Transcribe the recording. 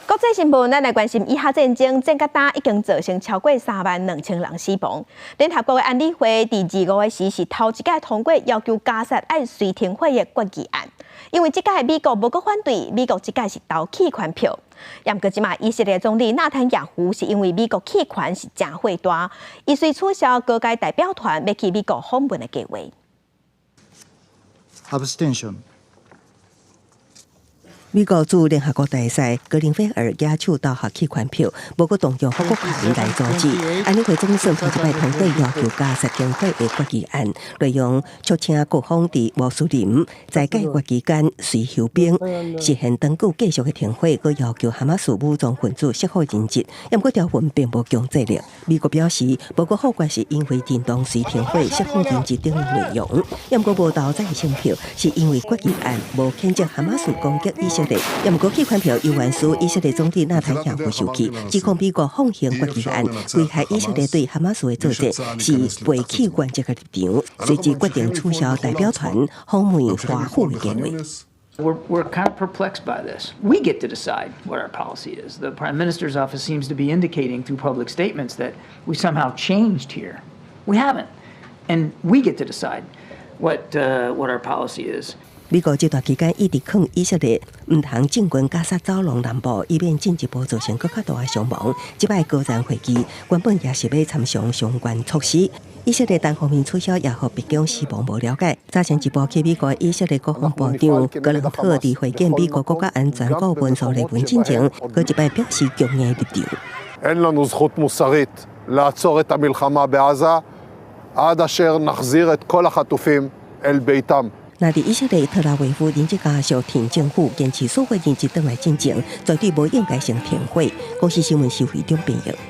國際新聞，咱來關心以哈戰爭，戰甲今已經造成超過3萬2千人死亡。聯合國的安理會佇25個時是頭一擺通過要求加薩愛隨停火的決議案，因為這擺美國無閣反對，美國這擺是投棄權票。毋過這馬以色列總理納坦雅胡是因為美國棄權是誠火大，伊遂取消高階代表團欲去美國訪問的計劃。 Abstention. 美國駐聯合國大使格林菲爾舉手投下棄權票，無閣動用否決權來阻止。安理會總算頭一擺通過要求加薩停火的決議案，內容促請各方佇穆斯林齋戒月期間隨休兵，實現長久繼續的停火，閣要求哈馬斯武裝分子釋放人質。毋過條文並無強制力。美國表示，無閣否決是因為認同隨停火、釋放人質等內容，毋過無投贊成票是因為決議案無譴責哈馬斯攻擊以色列。毋過棄權票猶原使以色列總理納坦雅胡受氣，指控美國放行決議案，危害以色列對哈馬斯的作戰，是背棄原則的立場，隨即決定取消代表團訪問華府的計劃。 We're kind of perplexed by this. We get to decide what our policy is. The Prime Minister's office seems to be indicating through public statements that we somehow changed here. We haven't. And we get to decide what our policy is. 美國這段期間一直勸以色列毋通進軍加沙走廊南部，以免進一步造成閣較大的傷亡。這擺高層會議原本也是欲參詳相關措施。以色列單方面取消，也予白宮失望無了解。早前一步去美國以色列國防部長格蘭特佇會見美國國家安全顧問蘇利文進前，閣一擺表示強硬立場。 אין לנו זכות מוסרית לעצור את המלחמה בעזה עד אשר נחזיר את כל החטופים אל ביתם. 那佇以色列特拉維夫人質家屬挺政府堅持所有人質轉來進前，絕對無應該先停火。公視新聞施惠中編譯。